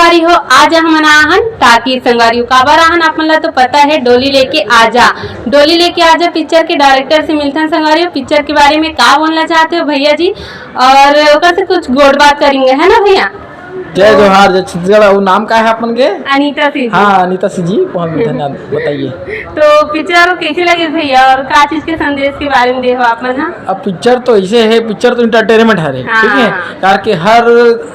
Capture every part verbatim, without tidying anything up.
संगवारी हो, आज हमन आहन टाकी संगवारी हो, काबर आहन आप मन ला तो पता है, डोली लेके आजा। डोली लेके आजा पिक्चर के डायरेक्टर से मिलथन संगवारी हो। पिक्चर के बारे में का बोलना चाहते हो भैया जी, और ओकर से कुछ गोठ बात करेंगे, है ना भैया? जय जोहार, जय छत्तीसगढ़। वो नाम का है अपन के? अनीता सिंह जी। हाँ, अनीता सिंह जी, बहुत बहुत धन्यवाद। बताइए। तो पिक्चर कैसे लगे भैया, और का चीज के संदेश के बारे में देहो आप मन ह? अब पिक्चर तो ऐसे है, पिक्चर तो एंटरटेनमेंट हरे, हाँ। ठीक है, कार के हर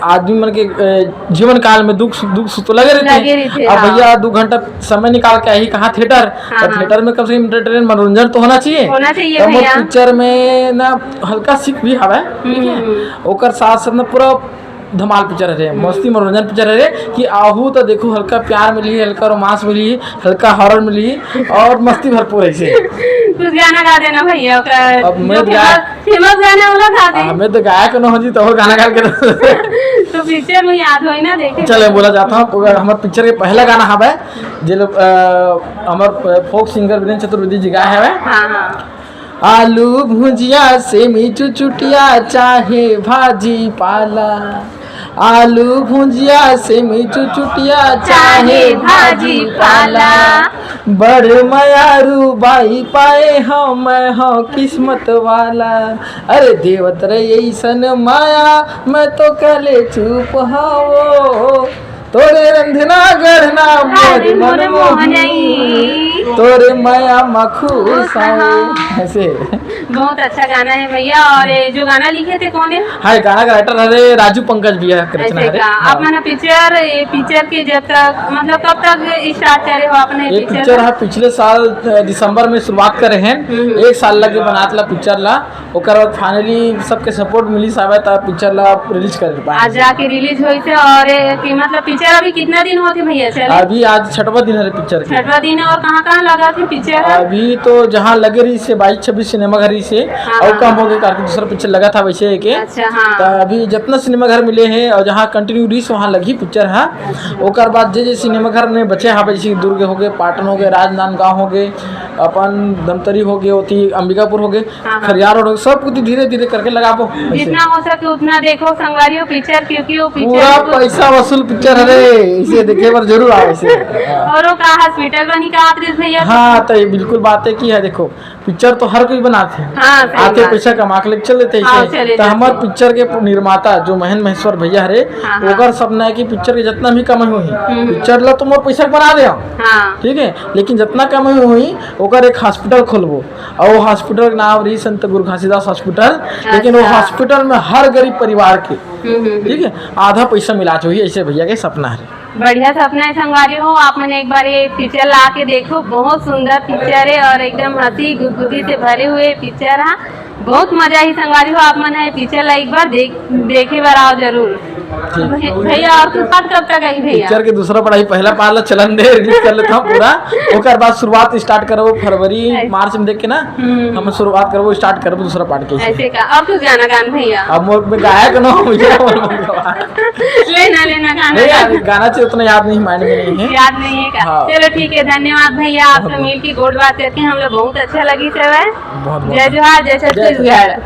आदमी मन के अ, जीवन काल में दुख सु-, दुख सुख तो लगे रहते लगे हैं। रहते, अब हाँ। भैया दो घंटा समय निकाल के आई कहाँ थिएटर, हाँ, तो हाँ। थिएटर में कम से कम एंटरटेनमेंट, मनोरंजन तो होना चाहिए। होना चाहिए तो मोर भैया। पिक्चर में ना हल्का सीख भी हवे, ठीक है? हम्म। ओकर साथ साथ में पूरा धमाल पिक्चर हरे, हम्म। मस्ती मनोरंजन पिक्चर हरे कि आहू तो देखो, हल्का प्यार मिली, हल्का रोमांस मिली, हल्का हॉरर मिली और मस्ती भरपूर ऐसे। कुछ गाना गा देना भैया, ओकर अब मैं जो गा- फेमस, फेमस गाना वाला गा दे। हमें तो गायक न हो जी, तो वो गाना गा के तो तो पिक्चर में याद होई ना देखे। चले, बोला जाता हूँ, अगर हमारे पिक्चर के पहला गाना हवे, जे लोग, अ, हमारे फोक सिंगर वीरेंद्र चतुर्वेदी जी गाए हवे। हाँ, हाँ। आलू भुजिया, सेमी चुचुटिया, चाहे भाजी पाला। आलू भुजिया, सेमी चुचुटिया, चाहे भाजी पाला। बड़ मयारू बाई पाए हौं, मैं हौं किस्मत वाला। अरे देवत रे ऐसन माया, मैं तो कले चुप हवो। तोरे रंधना गढ़ना मोर अरे मन मोर मोहनी। मोहनी। तोरे माया म खुश हवो। हाँ। ऐसे। बहुत अच्छा गाना है भैया। और ये जो गाना लिखे थे, कौन है? हाँ, ये गाना का राइटर हरे राजू पंकज भैया के रचना ऐसे हरे। का? हाँ। आप मन पिक्चर, ये पिक्चर के जब तक, मतलब, कब तक स्टार्ट करे हो आपने ये पिक्चर पिक्चर ला? है पिछले साल, अ, दिसंबर में शुरुआत करे हैं। हम्म। एक साल लगे बनात ला पिक्चर ला। ओकर बाद फाइनली सबके सपोर्ट मिली सावे, त पिक्चर ला रिलीज कर पाए। आज जाके रिलीज होइस हे। और ये कि मतलब पिक्चर अभी कितना दिन होथे भैया चले? अभी आज छठवां दिन हरे पिक्चर के। छठवां दिन है। और कहाँ-कहाँ लगा थे पिक्चर? अभी तो जहाँ लगे रहिस हे बाईस छब्बीस सिनेमा घर रहिस हे, हाँ, और हाँ। कम हो गए, काबर कि दूसरा पिक्चर लगा था वैसे के। अच्छा, हाँ। त अभी जितना सिनेमा घर मिले हे और जहाँ कंटिन्यू रहिस, वहाँ लगी पिक्चर, हाँ। अच्छा। ओकर बाद जे जे सिनेमा घर में बचे हवे, जैसे कि दुर्ग हो गए, पाटन हो गए, राजनांदगांव हो गए, अपन धमतरी हो गए, ओती अंबिकापुर हो गए, हाँ, हाँ। खरियार रोड, सब कुछ धीरे-धीरे करके लगाबो। जितना हो सके उतना देखो संगवारी हो पिक्चर, क्योंकि वो पिक्चर पूरा को पैसा वसूल पिक्चर हरे, इसे देखे बर जरूर आवे से। और वो का हॉस्पिटल बनी का आत रहिस भैया? हाँ, तो ये बिल्कुल बात है कि है, देखो, पिक्चर तो हर कोई बनाथे। हाँ, सही आथे बात। पैसा कमा के लेके चल देथे हाँ, ऐसे। चले तो जाथे। हमार पिक्चर के निर्माता जो महेंद्र महेश्वर भैया हरे, हाँ, हाँ। ओकर सपना है कि पिक्चर के जितना भी कमाई होही, हम्म। पिक्चर ला तो मोर पैसा बना दे हम। हाँ। ठीक है, लेकिन जितना कमाई होही, ओकर एक हॉस्पिटल खोलबो। और वो हॉस्पिटल के नाम रही संत गुरु घासीदास हॉस्पिटल, लेकिन वो अच्छा। हॉस्पिटल में हर गरीब परिवार के, हम्म, हम्म, हम्म। ठीक है, आधा पैसा मिला चाहिए, ऐसे भैया के सपना है। बढ़िया सपना है संगवारी हो, आप मन एक बार ये पिक्चर ला के देखो, बहुत सुंदर पिक्चर है और एकदम हंसी गुदगुदी से भरे हुए पिक्चर है। बहुत मजा ही संगवारी हो, आप मन है पिक्चर ला एक बार देख, देखे बर आओ जरूर। ठीक। भै-, भैया, और तू कब, कब तक आई भैया? पिक्चर के दूसरा पढ़ाई, पहला पाला चलन दे, रिलीज कर लेता हूँ पूरा। ओकर बाद शुरुआत स्टार्ट करबो फरवरी, ऐसे। मार्च में देख के ना, हम्म। हम शुरुआत करबो, स्टार्ट करबो दूसरा पार्ट के। ऐसे का? और कुछ गाना गान भैया? अब मोर में गायक ना हो भैया, मोर में गवा। लेना, लेना गाना नहीं यार, गाना। गाना से उतना याद नहीं, माइंड में नहीं है। याद नहीं है का? हाँ। चलो ठीक है, धन्यवाद भैया, आप बहुत से बहुत। मिल के गोठ बात करके हम लोग बहुत अच्छा लगी से है। बहुत बहुत जय जोहार, जय जय छत्तीसगढ़।